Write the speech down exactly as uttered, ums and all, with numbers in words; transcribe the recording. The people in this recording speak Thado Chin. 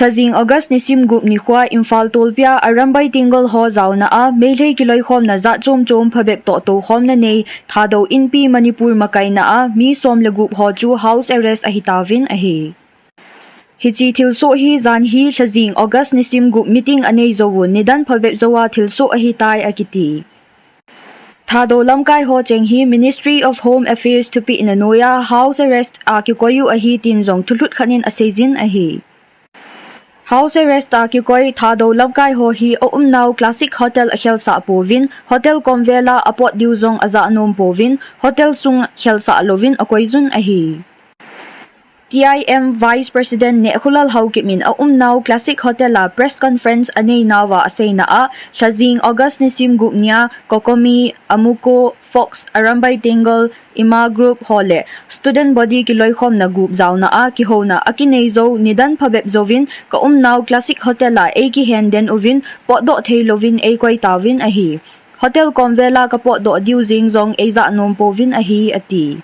Lhajing August nisim gup nikhoa Imphal tolpia Arambai Tenggol ho jaona a Meitei kiloikhomna jat chom chom phabep toh toukhomna nei Thadou Inpi Manipur makaina a mi som le gup ho chu house arrest ahitauvin ahi. Hiche thilsoh hi jan hi Lhajing August nisim gup meeting anei jou u nidan phabep joua thilsoh ahitai akiti. Thadou lamkai ho cheng hi Ministry of Home Affairs thupehna noiya house arrest a kikoi u ahi tin jong thulhut khat in aseijin ahi. House arrest a kikoi Thadou lamkai ho hi aumnau Classic Hotel akhelsah pouvin, hotel komvela apot diu jong ajah nom pouvin, hotel sung khelsah louvin akoijun ahi. T I M Vice President Nehkhulal Haokip in aumnau Classic Hotel a press conference aneinauva aseina a, Lhajing August nisim gup nia, Kokomi, Amuko, Fox, Arambai Tenggol, Ima Group ho le student body kiloikhomna gup jaona a kihouna akinei jou nidan phabep jouvin kaumnau Classic Hotel a eikihen den uvin potdoh theilouvin eikoitauvin ahi. Hotel komvela kapotdoh diu jeng jong eijah nom pouvin ahi ati.